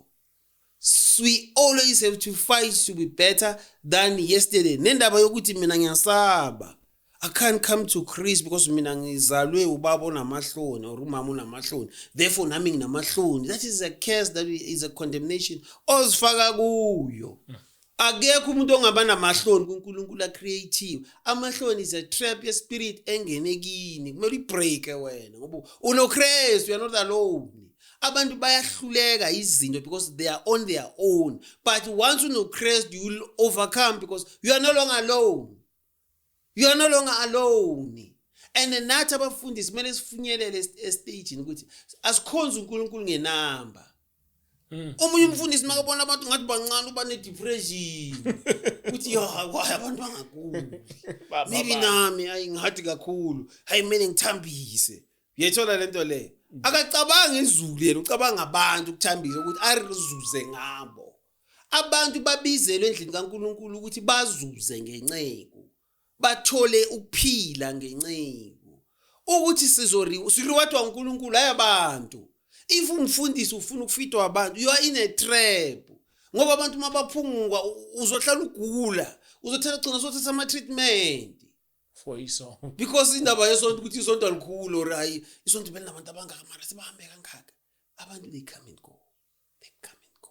Speaker 1: We always have to fight to be better than yesterday. Nendaba yokuthi mina ngiyasaba, I can't come to Chris because mina ngizalwe ubaba onamahloni or umama onamahloni, therefore nami nginamahloni, that is a curse, that is a condemnation ozifaka kuyo. Akekho umuntu ongaba namahloni kuNkulunkulu a-creative. Amahloni is a trap ye-spirit engene kini, kumele uyi-break wena ngoba unoChrist, you are not alone. Abantu bayahluleka izinto because they are on their own, but once unoChrist, you will overcome because you are no longer alone, you are no longer alone. And nathi abafundisi kumele sifinyelele estagini ukuthi asikhonze uNkulunkulu ngenamba. Omunye umfundisi makabona abantu ngathi bancane uba ne-depression, uthi, "Ya, why abantu bangakubi? Maybe nami ayi ngihathi kakhulu, hayi, kumele ngithambise." Uyayithola lento leyo? Akacabangi izulu yena, ucabanga abantu, ukuthambisa ukuthi arizuze ngabo. Abantu babizelwe endlini kaNkuluNkulu ukuthi bazuze ngenceku, bathole ukuphila ngenceku, ukuthi sizori-rewardwa uNkulunkulu, hayi abantu. If umfundisi ufuna ukufitwa abantu, you are in a trap, ngoba abantu mabaphunguka uzohlala ugula, uzothatha gcina sothatha ama-treatment
Speaker 2: for isonto.
Speaker 1: Because indaba yesonto ukuthi isonto alikhulu or hayi, isonto belinabantu abangaka, mara sebahambe kangaka abantu. They come and go, they come and go,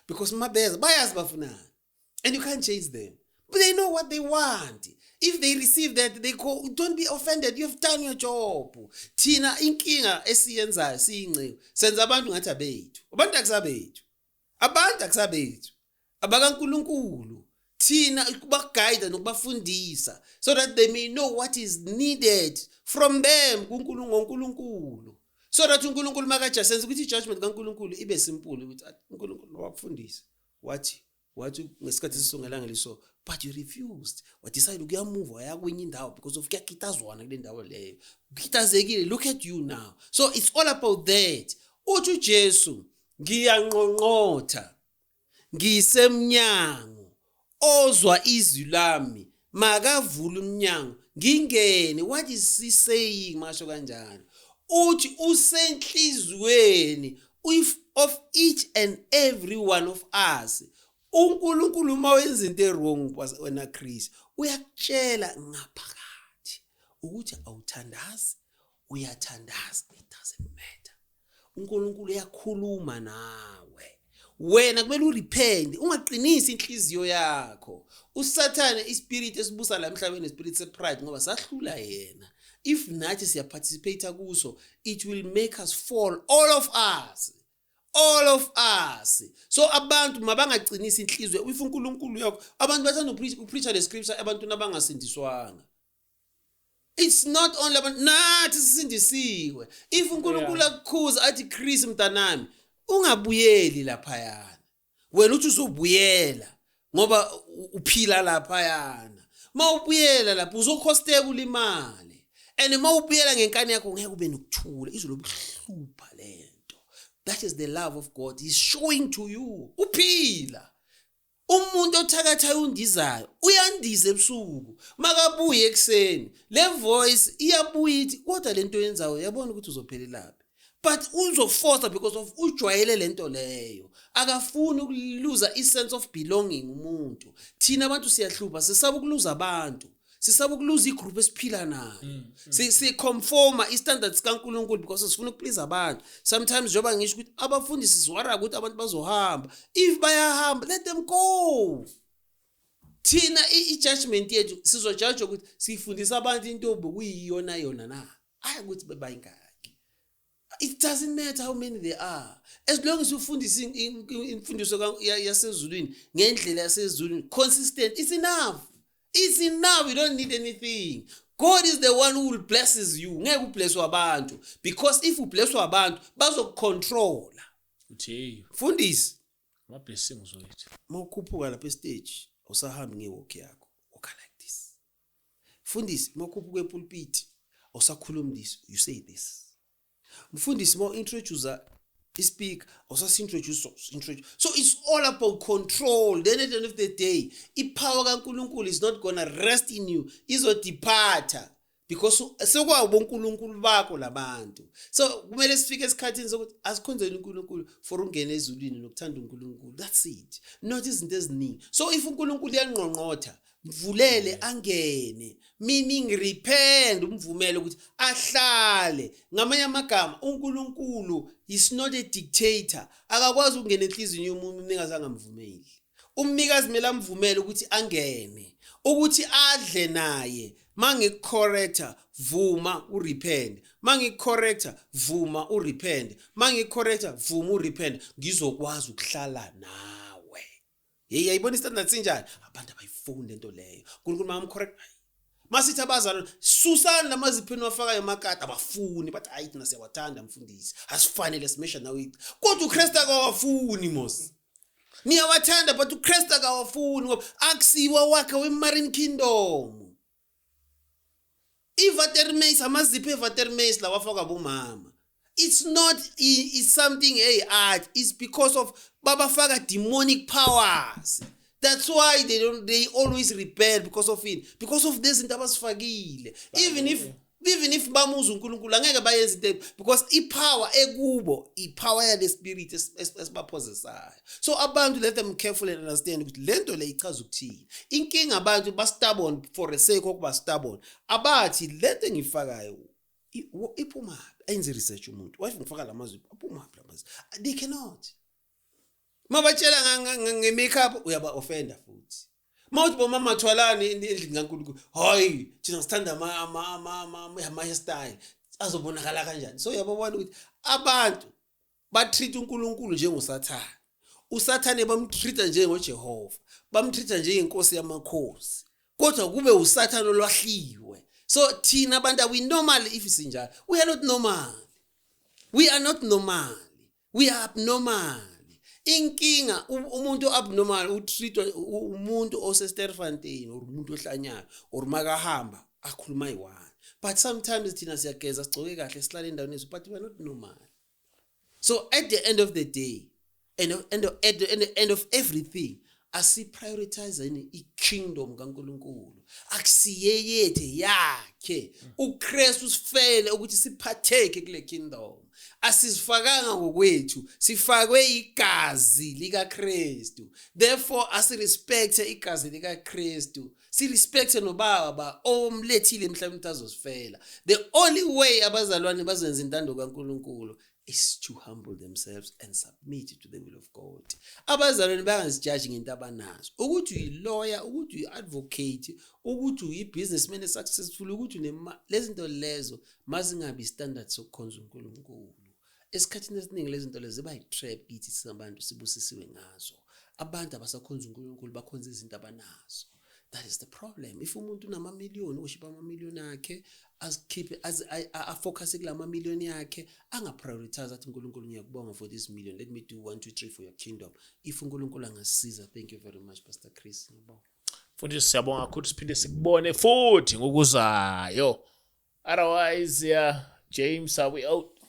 Speaker 1: because mabeza bayazi bafunani and you can't chase them, but they know what they want. If they receive that, they go. Don't be offended, you've done your job. Thina inkinga esiyenzayo siyinceku, senza abantu ngathi abethu. Abantu akusabethu, abantu akusabethu, abakaNkuluNkulu. Thina ukuba-guide nokubafundisa so that they may know what is needed from them kuNkulunkulu, ngoNkulunkulu, so that uNkulunkulu makaja senze ukuthi i-judgment kaNkulunkulu ibe simple, ukuthi, "Ah, uNkulunkulu wakufundisa, wathi ngesikhathi sisongelanga liso, but you refused, wa-decide ukuyamuva, waya kwenye indawo because of kuyakitazwana kule ndawo leyo, kukitazekile. Look at you now." So it's all about that. Uthi uJesu, "Ngiyanqonqotha, ngisemnyango, ozwa izwi lami makavula umnyango ngingene." What is he saying masho kanjalo? Uthi usenhlizweni if of each and every one of us. uNkulunkulu uma wenza into e-wrong wena Chris, uyakutshela ngaphakathi ukuthi awuthandazi, uyathandaza, it doesn't matter. uNkulunkulu uyakhuluma nawe, wena kumele u-repent, ungaqinisi inhliziyo yakho. Usathane, i-spirit esibusa la emhlabeni, i-spirit se-pride, ngoba sahlula yena. If nathi siya-participate kuso, it will make us fall, all of us, all of us. So abantu mabangaqinisi inhliziyo. If uNkulunkulu yakho, abantu bathanda uku-preacha le scripture ebantwini abangasindiswanga. It's not only abantu, nathi sisindisiwe. If uNkulunkulu akukhuza athi, "Chris mntanami, ungabuyeli laphayana," wena uthi uzobuyela ngoba uphila laphayana. Mawubuyela lapho uzokhosteka, ulimale, and mawubuyela ngenkani yakho ngeke ube nokuthula, izolobuhlupha lento. That is the love of God is showing to you. Uphila umuntu othakathayo, undizayo, uyandiza ebusuku, makabuye ekuseni le voice iyabuya ithi, "Kodwa lento oyenzayo, uyabona ukuthi uzophelelaphi?" But uzo-force because of ujwayele lento leyo, akafuni ukuluza i-sense of belonging umuntu. Thina abantu siyahlupha, sisaba ukuluza abantu, sisaba ukuluza i-group esiphila nayo. Si-conforma i-standards kaNkulunkulu because sifuna uku-please abantu. Sometimes njengoba ngisho ukuthi abafundisi si-worry ukuthi abantu bazohamba, if bayahamba, let them go. Thina i-judgment yethu sizojaja ukuthi sifundisa abantu into bokuyiyona yona na, hayi ukuthi bebayingaki. It doesn't matter how many they are, as long as ufundisa imfundiso yasezulwini ngendlela yasezulwini, consistent, it's enough, it's enough. You don't need anything. God is the one who will blesses you. Ngeke u-blesswe abantu, because if u-blesswe abantu bazoku-controla.
Speaker 2: Uthi hey.
Speaker 1: Mfundisi.
Speaker 2: Ama blessings wethu.
Speaker 1: Mawukhuphuka lapha estage, awusahambi ngewalk yakho, walk like this. Mfundisi, mawukhuphuka epulpit, awusakhulumi this, you say this. Mfundisi, mawu introduce ispeaker, awusasintroduce introduce. So it's all about control. Then at the end of the day, ipower kaNkulunkulu is not gonna rest in you, izodeparta because sekwabo uNkulunkulu bakho labantu. So kumele sifike esikhathini sokuthi asikhonzeni uNkulunkulu for ungena ezulwini nokuthanda uNkulunkulu. That's it, not izinto eziningi. So if uNkulunkulu uyangqongqotha, mvulele angene, meaning repent, umvumele ukuthi ahlale. Ngamanye amagama, uNkulunkulu is not a dictator, akakwazi ukungena enhliziyweni yomuntu umnikazi angamvumeli. Umnikazi kumele amvumele ukuthi angene, ukuthi adle naye. Mangikucorrecta, vuma urepent. Mangikucorrecta, vuma urepent. Mangikucorrecta, vuma urepent, ngizokwazi ukuhlala nawe. Hey, yayibona istandard sinjani? Abantu abayifuni lento leyo. uNkulunkulu mamcorrect, masithi abazalwane susani lamaziphini wafakayo emakati, abafuni. Bathi, "Hayi, thina siyawathanda mfundisi, asifanele simesha nawe." Kodwa uKristu akawafuni mos. Niyawathanda, but uKristu akawafuni ngoba akusiwa wakhe we-marine kingdom. I-watermace, amazipho e-watermace lawafakwa bomama, it's not, it's something hey art. It's because of babafaka demonic powers. That's why they don't, they always rebel because of it, because of lezi abazifakile. Even if bamuza uNkulunkulu, angeke bayenze into because ipower ekubo, ipower yale spirit esibaphosesayo. So abantu, let them careful and understand ukuthi lento le ichaza ukuthini. Inkinga, abantu ba stubborn for the sake okuba stubborn. Abathi lento engifakayo iphumaphi, ayenze research umuntu. Wife, ngifaka lamazwi, aphumaphi lamazwi? They cannot. Mabatshela nge-makeup, uyaba offenda futhi. Mawuthi bomama thwalani endlini kaNkulunkulu, hayi, thina sithanda ama hairstyle azobonakala kanjani. So uyabona ukuthi abantu batreat uNkulunkulu njengoSathane, uSathane bamtreata njengoJehova, bamtreata njengenkosi yamakhosi, kodwa kube uSathane olwahliwe. So thina abantu, we normal if sinjalo? We are not normal, we are not normal, we are abnormal. Inkinga, umuntu abnormal utreatwa umuntu oseSterfontein or umuntu ohlanyayo or makahamba akhuluma ayi-one. But sometimes thina siyageza, sigcoke kahle, sihlale endaweni ethu, but we are not normal. So at the end of the day and at the end of everything, asiprioritizeni i-kingdom kaNkulunkulu. Akusiye yethu, yakhe. uKristu usifele ukuthi siphatheke kule kingdom. Asizifakanga ngokwethu, sifakwe igazi likaKristu. Therefore asirespect igazi likaKristu, sirespect nobaba omlethile emhlabeni ukuthi azosifela. The only way abazalwane bazenza intando kaNkulunkulu is to humble themselves and submit to the will of God. Abazalwane bangazijaji ngento abanazo, ukuthi uyi-lawyer, ukuthi uyi-advocate, ukuthi uyi-businessman successful, ukuthi unema lezi zinto lezo mazingabi standard sokukhonza uNkulunkulu. Esikhathini esiningi lezi zinto lezi ziba yi-trap kithi singabantu sibusisiwe ngazo. Abantu abasakhonza uNkulunkulu, bakhonza izinto abanazo. That is the problem. If umuntu unamamiliyoni, ushipa amamiliyoni akhe, azikhiphe, afocus kula mamiliyoni yakhe, angaprioritize athi, "uNkulunkulu, ngiyakubonga for this million. Let me do 1 2 3 for your kingdom." If uNkulunkulu angasiza. Thank you very much, Pastor Chris, ngiyabonga.
Speaker 2: Mfundisi, siyabonga kakhulu. Siphinde sikubone futhi ngokuzayo. Otherwise, yeah, James, are we out?